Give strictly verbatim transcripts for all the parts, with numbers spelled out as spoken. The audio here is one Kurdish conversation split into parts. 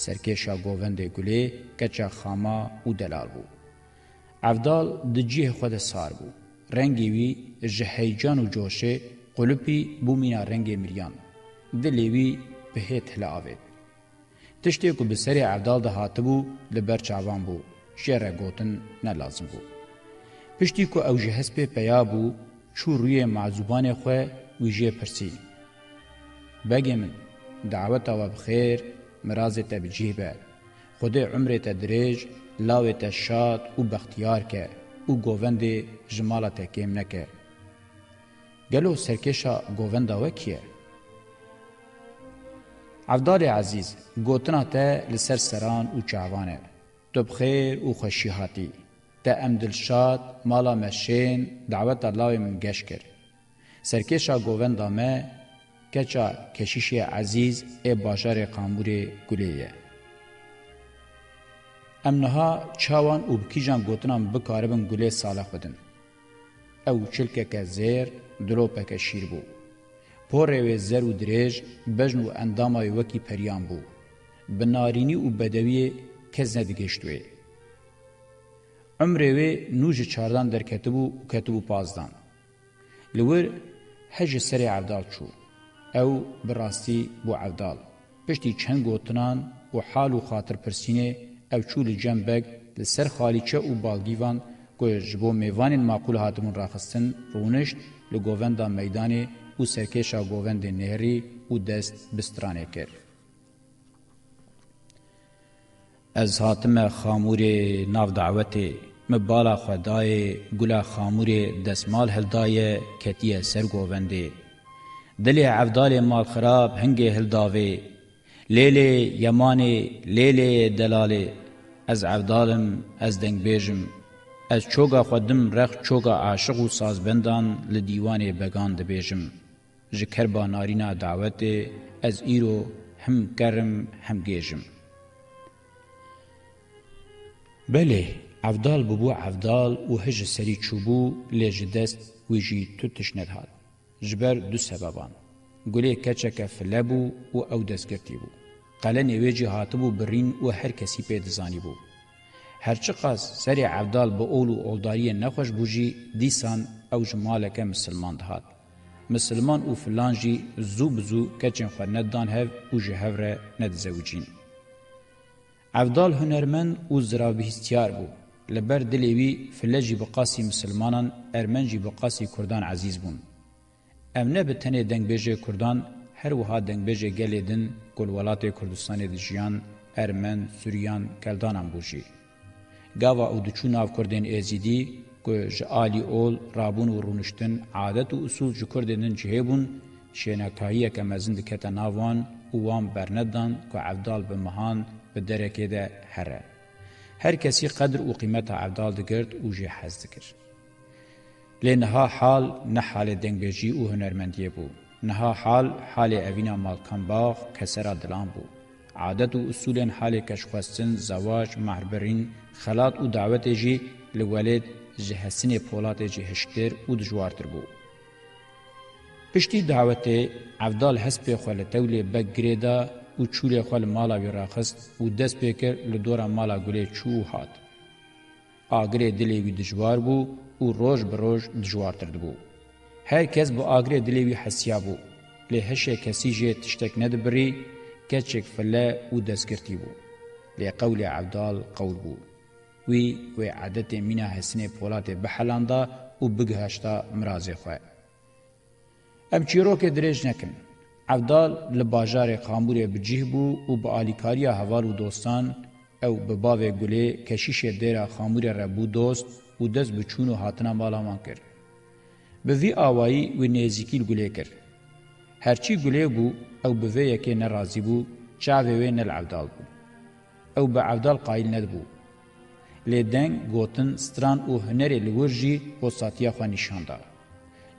Serkêşa govendê Gulê keça xama û delal bû. Evdal di cihê xwe de sar bû. Rengê wî ji heyecan û coşê qulipî bû mîna rengê miriyan. Dilê wî bi hêt hile avêt. Tiştê ku bi serê Evdal de hatibû, li ber çavan bû. Jê re gotin ne lazim bû. Piştî ku ew ji hespê peya bû, çû rûyê mazûbanê xwe, wî jê pirsî: Begê min, daweta we bi xêr, mirazê te bi cih be. Xwedê umrê te dirêj, lawê te şad û bextiyar ke û govendê ji mala te kêm neke. Gelo serkêşa govenda we kî ye? Evdalê ezîz, gotina te li ser seran û çavan e. Tu bi xêr û xweşî hatî. Te em dilşad, mala me şên, daweta lawê min geş kir. Serkêşa govenda me, keça keşîşê ezîz ê bajarê Qamûrê Gulê ye. Em niha çawan û bi kîjan gotinan bikaribin Gulê salix bidin? Ew çilkeke zêr, dilopeke şîr bû. Porê wê zer û dirêj, bejn û endama wê wekî periyan bû. Bi narînî û bedewiyê kes nedigihişt wê. Umrê wê nû ji çardan derketibû û ketibû pazdan. Li wir he ji serê Evdal çû. Ew bi rastî bû Evdal. Piştî çend gotinan û hal û xatirpirsînê ew çû li cem beg, li ser xalîçe û balgîvan ku ji bo mêvanên maqûl hatibûn raxistin, rûnişt, li govenda meydanê û serkêşa govendê nêrî û dest bi stranê kir. Ez hatime Xamûrê nav dawetê, min bala xwe dayê, gula Xamûrê destmal hildaye, ketiye ser govendê. Dilê Evdalê malxirab hingê hildavê. Lêlê Yemanê, lêlê delalê. Ez Evdal im, ez dengbêj im. Ez çoga xwe dim rex çoga aşiq û sazbendan li dîwanê began dibêjim. Ji kerba narîna dawetê ez îro him ker im, him gêj im. Belê, Evdal bûbû Evdal û hi ji serî çûbû, lê ji dest wî jî tu tişt nedihat. Ji ber du sebeban. Gulê keçeke file bû û ew destgirtî bû. Qelenê wê jî hatibû birîn û her kesî pê dizanîbû. Her çiqas serê Evdal bi ol û oldariyê nexweş bû jî, dîsan ew ji maleke misilman dihat. Misilman û filan jî zû bi zû keçên xwe nedidan hev û ji hev re nedizewicîn. Evdal hunermend û zirabîhîstiyar bû. Li ber dilê wî file jî bi qasî misilmanan, ermen jî bi qasî kurdan ezîz bûn. Ev ne bi tenê dengbêjê kurdan, her wiha dengbêjê gelê din ku li welatê Kurdistanê dijiyan, ermen, suryan, keldanan bû jî. Gava ew diçû nav kurdên êzîdî ku ji alî ol, rabûn û rûniştin, adet û usûl ji kurdên din cihê bûn, şênekahiyeke mezin dikete nav wan û wan bernedan ku Evdal bi mihan bi derekê de here. Her kesî qedir û qîmeta Evdal digirt û jê hez dikir. Lê niha hal ne halê dengbêjî û hunermendiyê bû. Niha hal halê evîna malkanbax, kesera dilan bû. Adet û usûlên halê keçxwestin, zewac, mehrbirîn, xelat û dawetê jî li welêt ji hesinê polatê jî hişktir û dijwartir bû. Piştî dawetê, Evdal hespê xwe li tewlê beg girê da û çûlê xwe li mala wî raxist û dest pê kir li dora mala Gulê çû û hat. Agirê dilê wî dijwar bû û roj bi roj dijwartir dibû. Her kes bi agirê dilê wî hesiya bû, lê hişê kesî jê tiştek nedibirî, keçek file û destgirtî bû. Lê qewlê Evdal qewl bû. Wî wê edetê mîna hesinê polatê bihelanda û bigihaşta mirazê xwe. Em çîrokê dirêj nekin. Evdal li bajarê Xamûrê bi cih bû û bi alîkariya heval û dostan, ew bi bavê Gulê, keşîşê dêra Xamûrê re bû dost û dest bi çûn û hatina mala wan kir. Bi vî awayî wî nêzîkî li Gulê kir. Herçî Gulê bû, ew bi vê yekê nerazî bû, çavê wê ne li Evdal bû. Ew bi Evdal qayîl nedibû. Lê deng, gotin, stran û hunerê li wir jî hosatiya xwe nîşan da.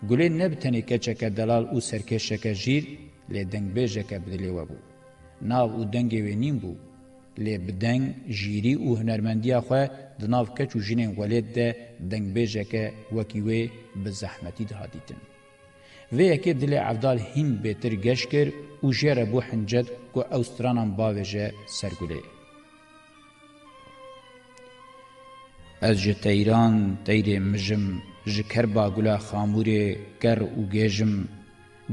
Gulê ne bi tenê keçeke delal û serkêşeke jîr, lê dengbêjeke bi dilê we bû. Nav û dengê wê nîn bû, lê bi deng, jîrî û hunermendiya xwe di nav keç û jinên welêt de dengbêjeke wekî wê bi zehmetî dihat dîtin. Vê yekê dilê Evdal hîn bêtir geş kir û jê re bû hincet ku ew stranan bavêje ser Gulê. Ez ji teyran teyrê mij im, ji kerba gula xamûrê ker û gêj im.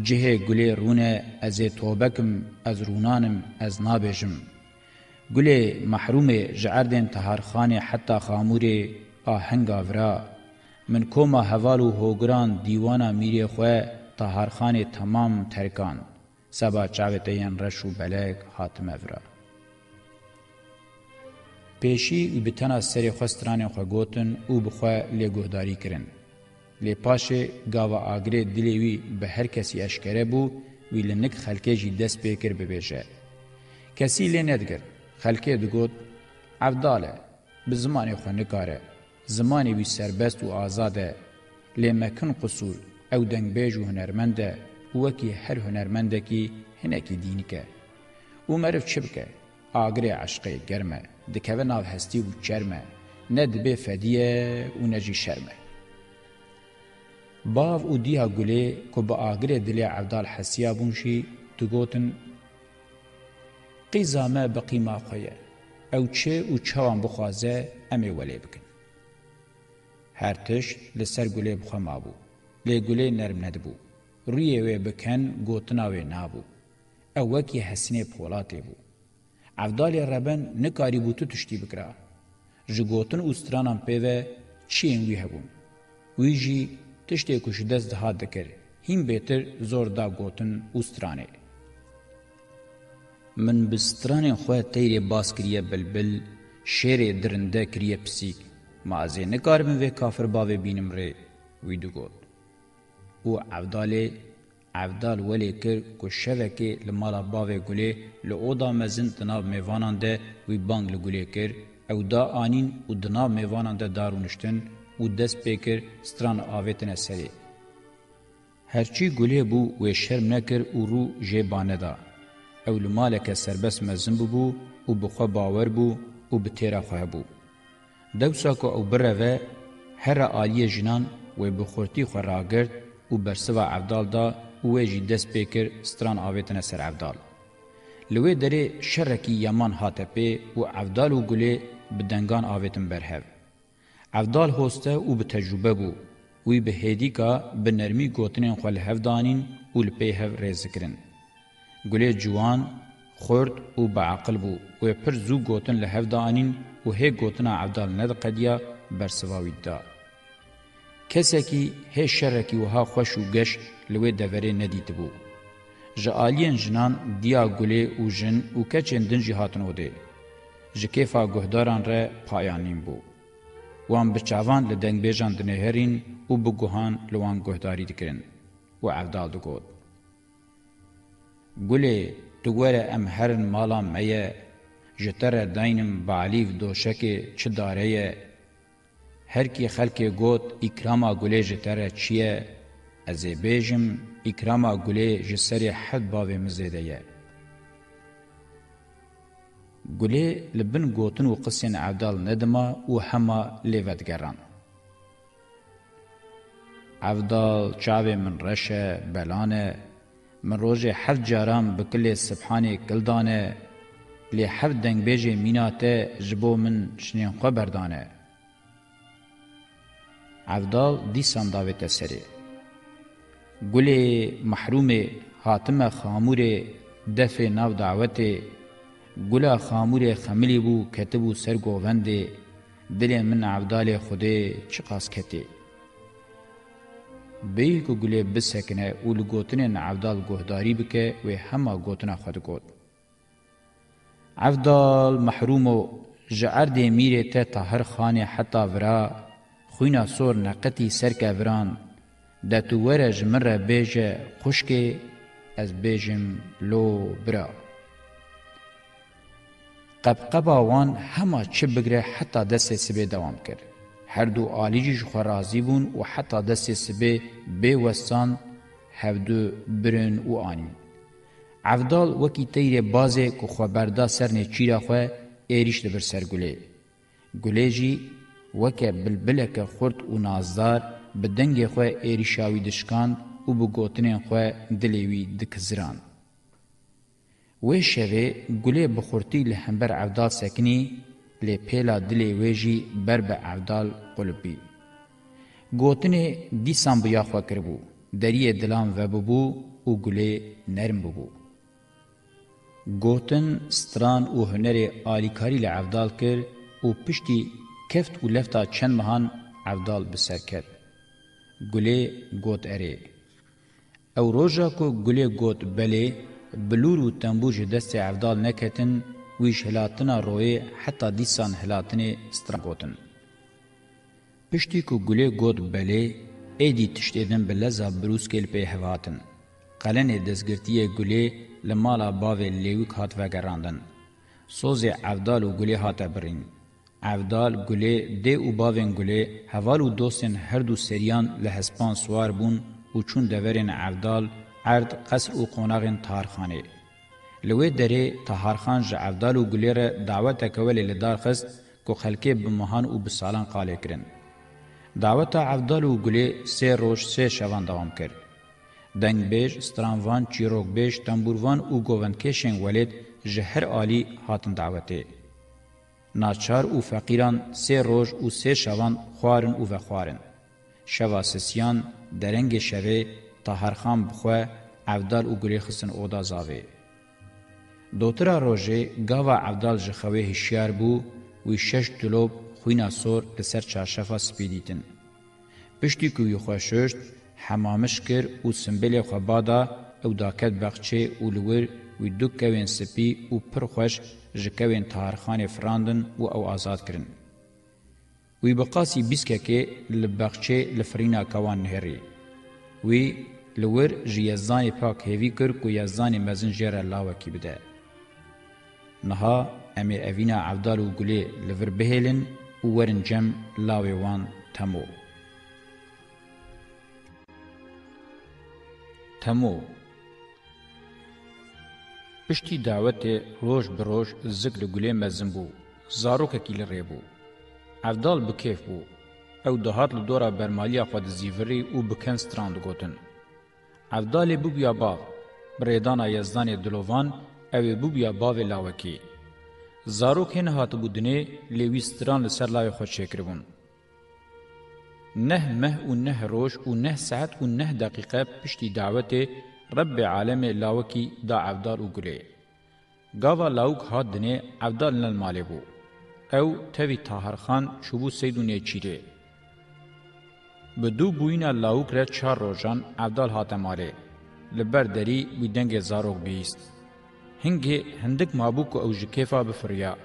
Cihê Gulê rûn e, ez ê tobek im, ez rûnan im, ez nabêjim. Gulê mehrûmê ji erdên Taharxanê heta Xamûrê a hinga vira. Min koma heval û hogiran dîwana mîrê xwe Taharxanê temam terkan. Seba çavê te yên reş û belek hatime vira. Pêşî wî bi tena serê xwe stranên xwe gotin û bi xwe lê guhdarî kirin. Lê paşê gava agirê dilê wî bi her kesî eşkere bû, wî li nik xelkê jî dest pê kir bibêje. Kesî lê nedigirt. Xelkê digot, Evdal e, bi zimanê xwe nikare. Zimanê wî serbest û azad e. Lê me kin qisûr, ew dengbêj û hunermend e û wekî her hunermendekî hinekî dînik e. Û meriv çi bike? Agirê eşqê germ e, dikeve nav hestî û çerm e. Ne dibê fedî ye û ne jî şerm e. Bav û diya Gulê ku bi agirê dilê Evdal hesiya bûn jî digotin, Qîza me bi qîma xwe ye. Ew çi û çawan bixwaze, em ê welê bikin. Her tişt li ser Gulê bi xwe mabû. Lê Gulê nerm nedibû. Rûyê wê biken, gotina wê nabû. Ew wekî hesinê polatê bû. Evdalê reben nikarîbû tu tiştî bikira. Ji gotin û stranan pê ve çiyên wî hebûn. Wî jî tiştê ku ji dest dihat dikir, hîn bêtir zor da gotin û stranê. Min bi stranên xwe teyrê baz kiriye bilbil, şêrê dirinde kiriye pisîk. Ma ez ê nikaribim vê kafir bavê bînim rê, wî digot. Û Evdalê, Evdal welê kir ku şevekê li mala bavê Gulê li oda mezin di nav mêvanan de wî bang li Gulê kir, ew da anîn û di nav mêvanan de da rûniştin û dest pê kir stran avêtine serê. Herçî Gulê bû wê şerm nekir û rû jê ba neda. Ew li maleke serbest mezin bûbû û bi xwe bawer bû û bi têra xwe hebû. Dewsa ku ew bireve, here aliyê jinan wê bi xurtî xwe ragirt û bersiva Evdal da û wê jî dest pê kir stran avêtine ser Evdal. Li wê derê şerekî yeman hate pê û Evdal û Gulê bi dengan avêtin ber hev. Evdal hoste û bi tecrûbe bû. Wî bi hêdîka, bi nermî gotinên xwe li hev danîn û li pey hev rêz dikirin. Gulê ciwan, xurt û biaqil bû. Wê pir zû gotin li hev danîn û hê gotina Evdal nediqediya, bersiva wî dida. Kesekî hê şerekî wiha xweş û geş li wê deverê nedîtibû. Ji aliyên jinan diya Gulê û jin û keçên din jî hatin odê. Ji kêfa guhdaran re payan nîn bû. Wan bi çavan li dengbêjan dinêherîn û bi guhan li wan guhdarî dikirin. Û Evdal digot, Gulê, tu were em herin mala me ye, ji te re daynim balîv doşekê çi dare ye. Her kî xelkê got, Îkrama Gulê ji te re çi ye? Ez ê bêjim, Îkrama Gulê ji serê heft bavê min zêde ye. Gulê li bin gotin û qisên Evdal nedima û hema lê vedigeran. Evdal, çavê min reş e, belan e. Min rojê heft caran bi kilê Sibhanê kil dane. Lê heft dengbêjê mîna te ji bo min jinên xwe berdane. Evdal dîsan davête serê. Gulê mehrûmê hatime Xamûrê, defê nav dawetê. Gula Xamûrê xemilî bû, ketibû ser govendê. Dilê min Evdalê Xwedê çiqas ketê. Bêyî ku Gulê bisekine û li gotinên Evdal guhdarî bike, wê hema gotina xwe digot. Evdal mehrûmo, ji erdê mîrê te Tahir Xanê heta vira, xwîna sor neqetî ser keviran, de tu were ji min re bêje xwişkê, ez bêjim lo bira. Qebqeba wan hema çi bigre heta destê sibê dewam kir. Her du alî jî ji xwe razî bûn û heta destê sibê bê westan hevdu birin û anîn. Evdal wekî teyrê bazê ku xwe berda ser nêçîra xwe êrîş dibir ser Gulê. Gulê jî weke bilbileke xurt û nazdar bi dengê xwe êrîşa wî dişkand û bi gotinên xwe dilê wî dikiziran. Wê şevê Gulê bi xurtî li hember Evdal sekinî, lê pêla dilê wê jî ber bi Evdal qulip bî. Gotinê dîsan bi ya xwe kiribû, deriyê dilan vebûbû û Gulê nerm bûbû. Gotin, stran û hunerê alîkarî li Evdal kir û piştî keft û lefta çend mehan Evdal bi ser ket. Gulê got erê. Ew roja ku Gulê got belê, bilûr û tembûr ji destê Evdal neketin, wî ji hilatina royê heta dîsan hilatinê stran gotin. Piştî ku Gulê got belê, êdî tiştê din bi leza birûskê li pê hev hatin. Qelenê destgirtiyê Gulê li mala bavê Lêwik hat vegerandin. Sozê Evdal û Gulê hate birîn. Evdal, Gulê, dê û bavên Gulê, heval û dostên her du seriyan li hespan siwar bûn û çûn deverên Evdal, erd, qesr û qonaxên Taharxanê. Li wê derê Taharxan ji Evdal û Gulê re daweteke welê li dar xist ku xelkê bi mehan û bi salan qalê kirin. Daweta Evdal û Gulê sê roj, sê şevan dewam kir. Dengbêj, stranvan, çîrokbêj, tembûrvan û govendkêşên welêt ji her alî hatin dawetê. Naçar û feqîran sê roj û sê şevan xwarin û vexwarin. Şeva sisiyan, derengê şevê, Taharxan bi xwe, Evdal û Gulê xistin oda zavê. Dotira rojê, gava Evdal ji xewê hişyar bû, wî şeş dilop xwîna sor li ser çarşefa spî dîtin. Piştî ku wî xwe şuşt, hemamiş kir û simbêlê xwe bada, ew daket bexçê û li wir wî du kewên spî û pir xweş ji kewên Taharxanê firandin û ew azad kirin. Wî bi qasî bîskekê li bexçê li firîna kewan nihêrî. Wî li wir ji Yezdanê Pak hêvî kir ku Yezdanê Mezin jê re lawekî bide. Niha em ê evîna Evdal û Gulê li vir bihêlin û werin cem lawê wan Temo. Temo. Piştî dawetê roj bi roj zik li Gulê mezin bû. Zarokekî li rê bû. Evdal bi kêf bû. Ew dihat li dora bermaliya xwe dizîvirî û bi ken stran digotin. Evdalê bûbûya bav. Bi rêdana Yezdanê dilovan, ew ê bûbûya bavê lawekî. Zarok hê nehatibû dinê, lê wî stran li ser lawê xwe çêkiribûn. Neh meh û neh roj û neh saet û neh deqîqe piştî dawetê Rebbê alemê lawekî da Evdal û Gulê. Gava lawik hat dinê, Evdal ne li malê bû. Ew tevî Tahirxan çûbû Seyd û Nêçîrê. Bi dû bûyîna lawik re çar rojan Evdal hate malê. Li ber derî wî dengê zarok bihîst. Hingê hindik mabû ku ew ji kêfa bifiriya.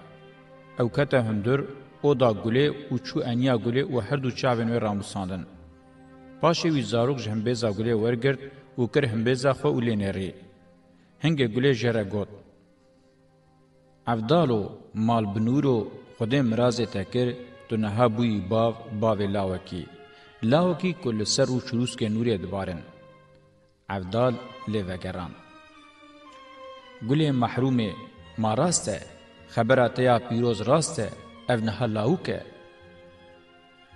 Ew kete hundir, oda Gulê û çû eniya Gulê û her du çavên wê ramûsandin. Paşê wî zarok ji himbêza Gulê wergirt û kir himbêza xwe û lê nêrî. Hingê Gulê jê re got, Evdalo, mal bi nûro, Xwedê mirazê te kir, tu niha bûyî bav, bavê lawekî. Lawekî ku li ser rû çirûskên nûrê dibarin. Evdal lê vegeran. Gulê mehrûmê, ma rast e? Xebera te ya pîroz rast e, ev niha lawik e.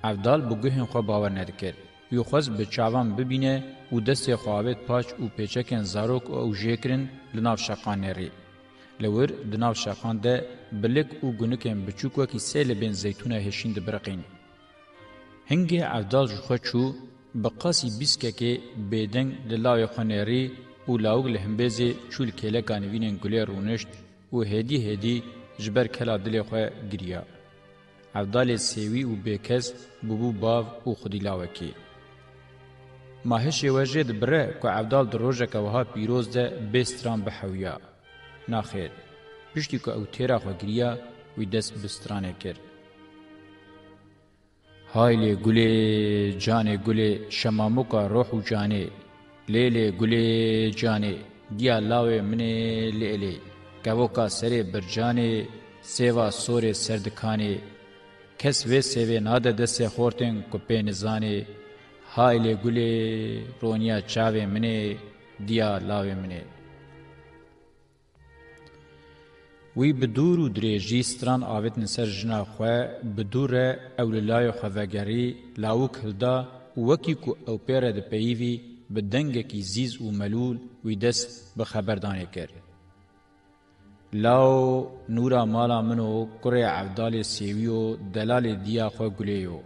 Evdal bi guhên xwe bawer nedikir. Wî xwest bi çavan bibîne û destê xwe avêt paç û pêçekên zarok û ew jê kirin li nav şeqan nêrî. Li wir di nav şeqan de bilik û gunikên biçûk wekî sêlebên zeytûna hêşîn dibiriqîn. Hingê Evdal ji xwe çû, bi qasî bîskekê bêdeng li lawê xwe nêrî û lawik li himbêzê çû li kêleka nivînên Gulê rûnişt û hêdî hêdî ji ber kela dilê xwe giriya. Evdalê sêwî û bêkes bûbû bav û xwedî lawekî. Ma hişê we jê dibire ku Evdal di rojeke wiha pîroz de bê stran bihewiya? Naxêr. Piştî ku ew têra xwe giriya, wî dest bi stranê kir. Hay lê Gulê, canê Gulê, şemamoka roh û canê. Lê lê Gulê, canê, diya lawê min ê lê lê. Kevoka serê bircanê, sêva sorê serdikanê. Kes vê sêvê nade destê xortên ku pê nizanê. Hay lê Gulê, roniya çavê min ê, diya lawê min ê. Wî bi dûr û dirêjî stran avêtin ser jina xwe, bi dû re ew li layê xwe vegerî, lawik hilda û wekî ku ew pê re dipeyivî, bi dengekî zîz û melûl wî dest bi xeberdanê kir. Lawo nûra mala min o, kurê Evdalê Sêwî yo, delalê diya xwe Gulê yo.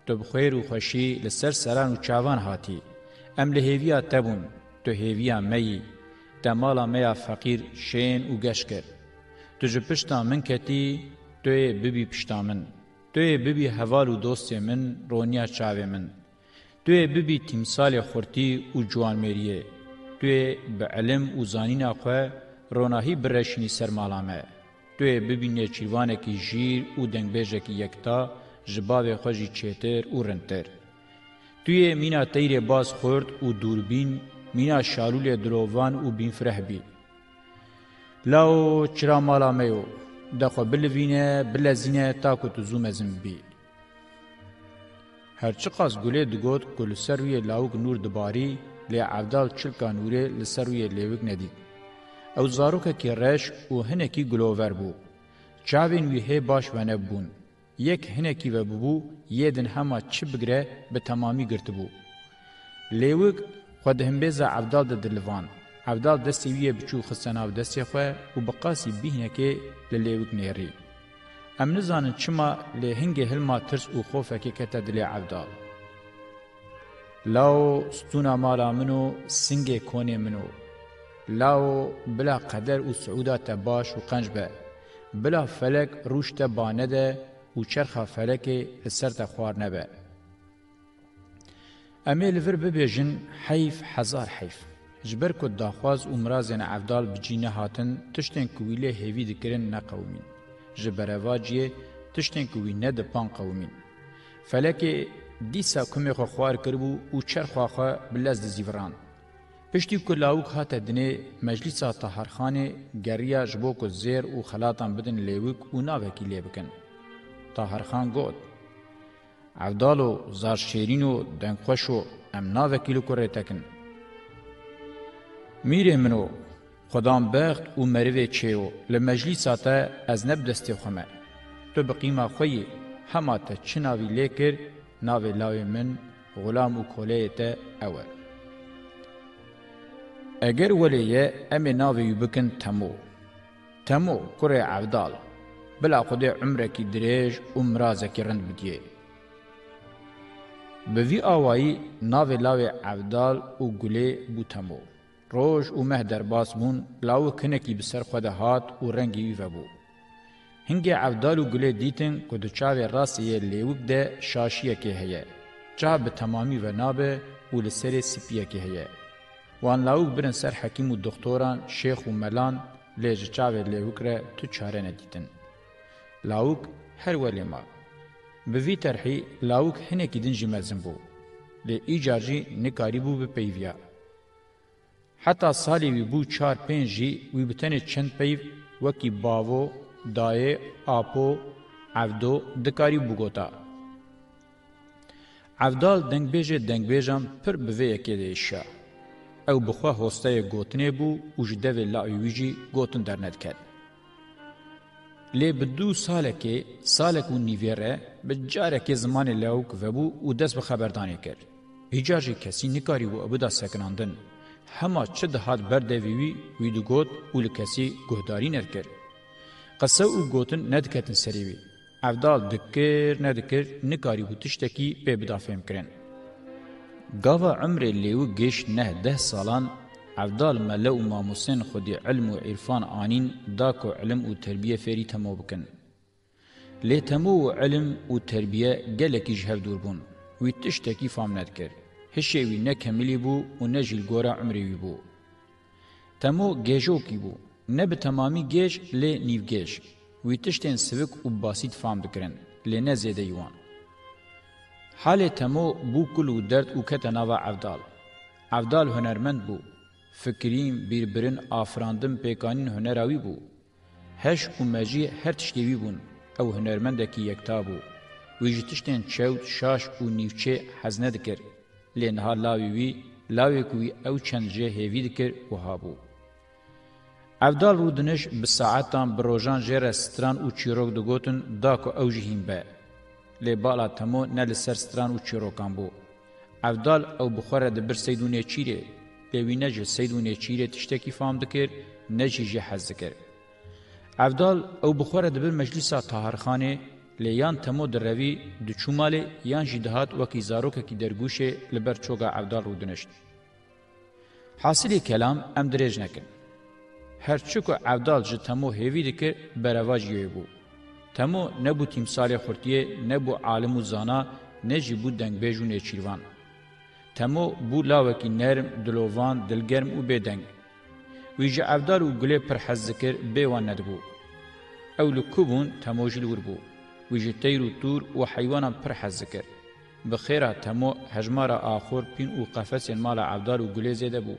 Tu bi xwêr û xweşî li ser seran û çavan hatî. Em li hêviya te bûn, tu hêviya me yî. Te mala me ya feqîr şên û geş kir. Tu ji pişta min ketî, tu yê bibî pişta min. Tu yê bibî heval û dostê min, roniya çavê min. Tu yê bibî tîmsalê xurtî û ciwanmêriyê. Tu yê bi ilim û zanîna xwe ronahî bireşînî ser mala me. Tu yê bibî nêçîrvanekî jîr û dengbêjekî yekta, ji bavê xwe jî çêtir û rindtir. Tu yê mîna teyrê baz xurt û dûrbîn, mîna şalûlê dilovan û bînfireh bî. Lawo çira mala me yo, de xwe bilivîne, bilezîne ta ku tu zû mezin bibî. Her çiqas Gulê digot ku li ser rûyê lawik nûr dibarî, lê Evdal çilka nûrê li ser rûyê lêwik nedît. Ew zarokekî reş û hinekî gulover bû. Çavên wî hê baş venebûn. Yek hinekî vebûbû, yê din hema çi bigire bi temamî girtibû. Lêwik xwe di himbêza Evdal de dilivand. Evdal destê wî yê biçûk xiste nav destê xwe û bi qasî bîhnekê li lêwik nêrî. Em nizanin çima, lê hingê hilma tirs û xofekê kete dilê Evdal. Lawo stûna mala min o, singê konê min o. Lawo bila qeder û siûda te baş û qenc be. Bila felek rûş te ba nede û çerxa felekê li ser te xwar nebe. Em ê li vir bibêjin, heyf, hezar heyf. Ji ber ku daxwaz û mirazên Evdal bi cî nehatin, tiştên ku wî lê hêvî dikirin neqewimîn. Ji berevaciyê tiştên ku wî nedipan qewimîn. Felekê dîsa kumê xwe xwar kiribû û çerxa xwe bi lez dizîvirand. Piştî ku lawik hate dinê, meclîsa Taharxanê geriya ji bo ku zêr û xelatan bidin lêwik û navekî lê bikin. Taharxan got, Evdalo, zar şêrîn o, dengxweş o, em navekî li kurê te kin. Mîrê min o, xudan bext û merivê çê yo, li meclîsa te ez ne bi destê xwe me. Tu bi qîma xwe yî, hema te çi navî lê kir, navê lawê min, xulam û koleyê te ew e. Eger welê ye, em ê navê wî bikin Temo. Temo, kurê Evdal, bila Xwedê umrekî dirêj û mirazekî rind bidiyê. Bi vî awayî navê lawê Evdal û Gulê bû Temo. Roj û meh derbas bûn, lawik hinekî bi ser xwe de hat û rengê wî vebû. Hingê Evdal û Gulê dîtin ku di çavê rastê yê lêwik de şaşiyekê heye. Çav bi temamî venabe û li serê spiyekê heye. Wan lawik birin ser hekîm û doxtoran, şêx û melan, lê ji çavê lêwik re tu çare nedîtin. Lawik her welê ma. Bi vî terhî lawik hinekî din jî mezin bû. Lê îcar jî nikarîbû bipeyiviya. Heta salê wî bû çar pênc jî wî bi tenê çend peyv wekî bavo, dayê, apo, evdo dikarî bû gota. Evdal dengbêjê dengbêjan pir bi vê yekê diêşiya. Ew bi xwe hosteyê gotinê bû û ji devê lawê wî jî gotin dernediket. Lê bi dû salekê, salek û nîvê re bi carekê zimanê lawik vebû û dest bi xeberdanê kir. Hîca jî kesî nikarîbû ew bida sekinandin. Hema çi dihat ber devê wî, wî digot û li kesî guhdarî nedikir. Qise û gotin nediketin serê wî. Evdal dikir, nedikir, nikarîbû tiştekî pê bida fêhmkirin. Gava umrê lêwik gêşt neh deh salan, Evdal mele û mamostên xwedî ilm û îrfan anîn da ku ilim û terbiye fêrî Temo bikin. Lê Temo û ilim û terbiye gelekî ji hev dûr bûn. Wî tiştekî fam nedikir. Hişê wî ne kemilî bû û ne jî li gora umrê wî bû. Temo gêjokî bû. Ne bi temamî gêj, lê nîvgêj. Wî tiştên sivik û basît fam dikirin, lê ne zêdeyî wan. Halê Temo bû kul û derd û kete nava Evdal. Evdal hunermend bû. Fikirîn, bîrbirin, afirandin, pêkanîn hunera wî bû. Heş û mejî her tiştê wî bûn. Ew hunermendekî yekta bû. Wî ji tiştên çewt, şaş û nîvçê hez nedikir. Lê niha lawê wî, lawê ku wî ew çend jê hêvî dikir, wiha bû. Evdal rûdinij bi saetan, bi rojan jê re stran û çîrok digotin, da ku ew jî hîn be. Lê bala Temo ne li ser stran û çîrokan bû. Evdal ew bi xwe re dibir seyd û nêçîrê, lê wî ne ji seyd û nêçîrê tiştekî fam dikir, ne jî jê hez dikir. Evdal ew bi xwe re dibir meclîsa Tahirxanê, lê yan Temo direvî diçû malê, yan jî dihat wekî zarokekî dergûşê li ber çoga Evdal rûdinişt. Hasilê kelam em dirêj nekin. Her çi ku Evdal ji Temo hêvî dikir, berevajî wê bû. Temo ne bû tîmsalê xurtiyê, ne bû alim û zana, ne jî bû dengbêj û nêçîrvan. Temo bû lawekî nerm, dilovan, dilgerm û bêdeng. Wî ji Evdal û Gulê pir hez dikir, bê wan nedibû. Ew li ku bûn, Temo jî li wir bû. Wî ji teyr û tûr û heywanan pir hez dikir. Bi xêra Temo hejmara axur, pîn û qefesên mala Evdal û Gulê zêde bû.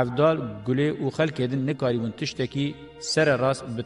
Evdal, Gulê û xelkê din nikarîbûn tiştekî sererast bi